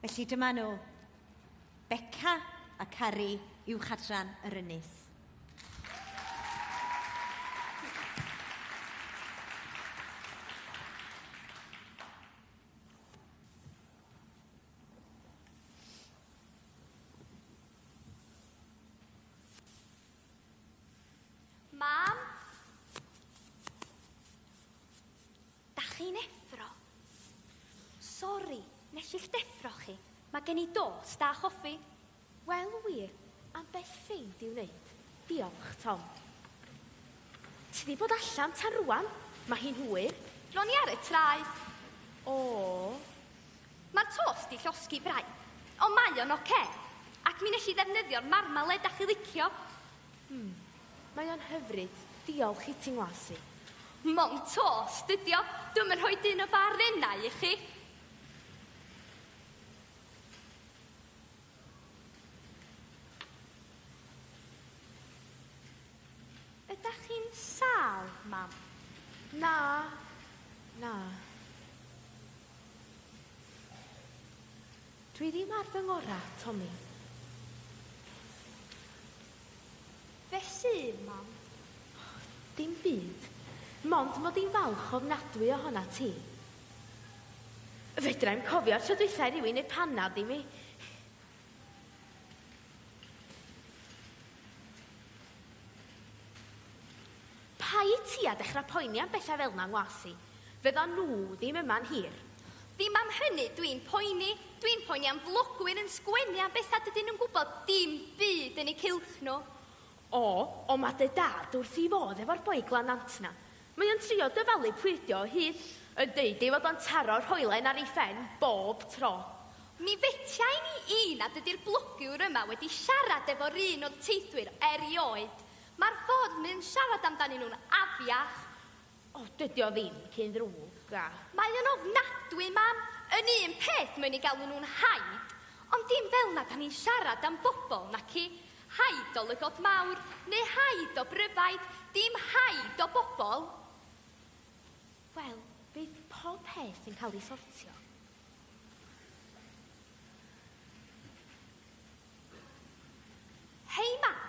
Felly dyma nhw, Beca a Cari, Uwch Adran yr Ynys. Mam? Da chi'n effro? Sori, nes i'ch deffro chi. Mae gen i dost a choffi. Wel wir, am beth ffeind i'w wneud. Diolch, Tom. Ti 'di bod allan tan rwan? Mae hi'n hwyr. Ro'n i ar y traeth. O. Mae'r tost 'di llosgi braidd, ond mae o'n ocê. Ac mi nes i ddefnyddio'r marmalade dach chi licio. Hmm. Mae o'n hyfryd. Diolch i ti ngwas i. Mond tost ydi o. Dwi'm yn rhoi dyn o bar renau i chi. Ydach chi'n sâl, mam? Na. Na. Dwi ddim ar fy ngora, Tommy. Be sy, mam? Dim byd. Mond mod i'n falch ofnadwy ohona ti. Fedra i'm cofio'r tro dwytha i rywun neud panad i mi. Paid ti a dechra poeni am betha fel 'na ngwas i. Fyddan nhw ddim yma'n hir. Ddim am hynny dwi'n poeni. Dwi'n poeni am flogwyr yn sgwennu am bethau dydyn nhw'n gwybod dim byd yn eu cylch nhw. O, ond ma dy dad wrth 'i fodd efo'r boi Glan-nant 'na. Mae o'n trio dyfalu pwy ydi o o hyd, yn deud ei fod o'n taro'r hoelen ar ei phen bob tro. Mi fetia i ni i nad ydi'r blogiwr yma wedi siarad efo'r un o'r teithwyr erioed. Mae'r ffordd mae o'n siarad amdanyn nhw'n afiach. O, dydi o ddim cyn ddrwg, a. Mae o'n ofnadwy, mam. Yn un peth, mae'n eu galw nhw'n haid. Ond dim fel 'na 'dan ni'n siarad am bobl, naci? Haid o lygod mawr, neu haid o bryfaid, dim haid o bobl. Wel, bydd pob peth yn cael ei sortio. Hei, mam.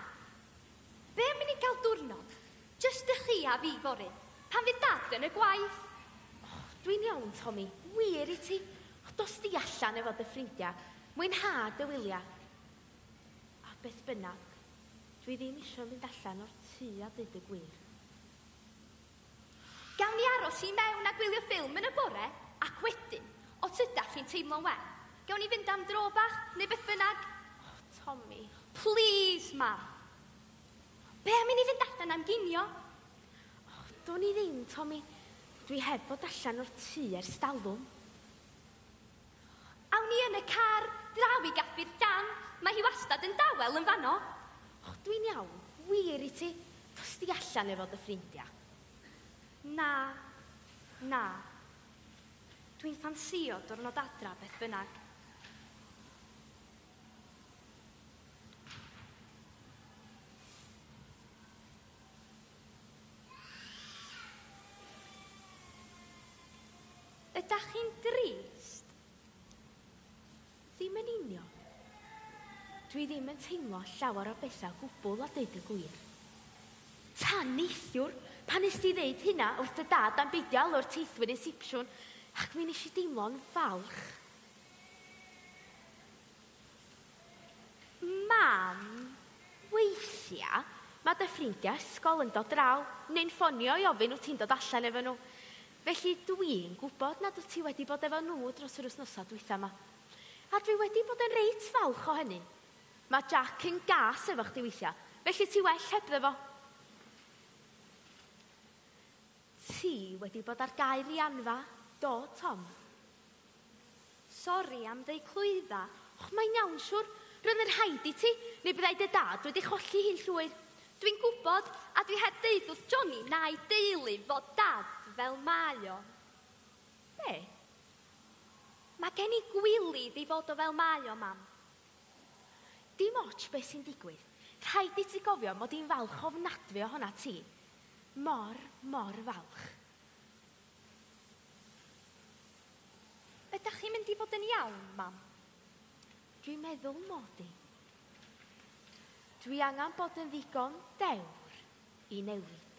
Be am i ni gael diwrnod, jyst y chi a fi fory, pan fydd Dad yn y gwaith? O, dwi'n iawn, Tommy. Wir i ti. O, dos di allan efo dy ffrindiau. Mwynha dy wyliau. A beth bynnag, dwi ddim isio mynd allan o'r tŷ a deud y gwir. Gawn ni aros i mewn a gwylio ffilm yn y bore, ac wedyn, os ydach chi'n teimlo'n well, gawn ni fynd am dro bach, neu beth bynnag. O, Tommy. Plîs, mam. Be am i ni fynd allan am ginio? O, dwn i ddim, Tommy. Dwi heb fod allan o'r tŷ ers talwm. Awn ni yn y car, draw i Gaffi'r Llan. Mae hi wastad yn dawel yn fanno. O, dwi'n iawn. Wir i ti. Dos di allan efo dy ffrindiau. Na. Na. Dwi'n ffansïo diwrnod adra beth bynnag. Ydach chi'n drist? Ddim yn union. Dwi ddim yn teimlo llawer o bethau o gwbl a deud y gwir. Tan neithiwr, pan nes di ddeud hynna wrth dy dad am beidio alw'r teithwyr yn sipsiwn, ac mi nes i deimlo'n falch. Mam. Weithia, mae dy ffrindiau ysgol yn dod draw, neu'n ffonio i ofyn wyt ti'n dod allan efo nhw. Felly dwi'n gwybod nad wyt ti wedi bod efo nhw dros yr wythnosau dwytha 'ma. A dwi wedi bod yn reit falch o hynny. Mae Jack yn gas efo chdi weithiau, felly ti well hebddo fo. Ti wedi bod ar gau Rhianfa, do, Tom? Sori am ddeu clwydda. Och, mae'n iawn, siwr. Roedd yn rhaid i ti, neu byddai dy dad wedi cholli hi'n llwyr. Dwi'n gwybod, a dwi heb deud wrth Johnny na'i deulu fod Dad fel mae o. Be? Mae gen i gwilydd i fod o fel mae o, Mam. Dim ots beth sy'n digwydd, rhaid i ti gofio mod i'n falch ofnadwy ohona ti. Mor, mor falch. Ydach chi'n mynd i fod yn iawn, Mam? Dwi'n meddwl mod i. Dwi angen bod yn ddigon dewr i newid.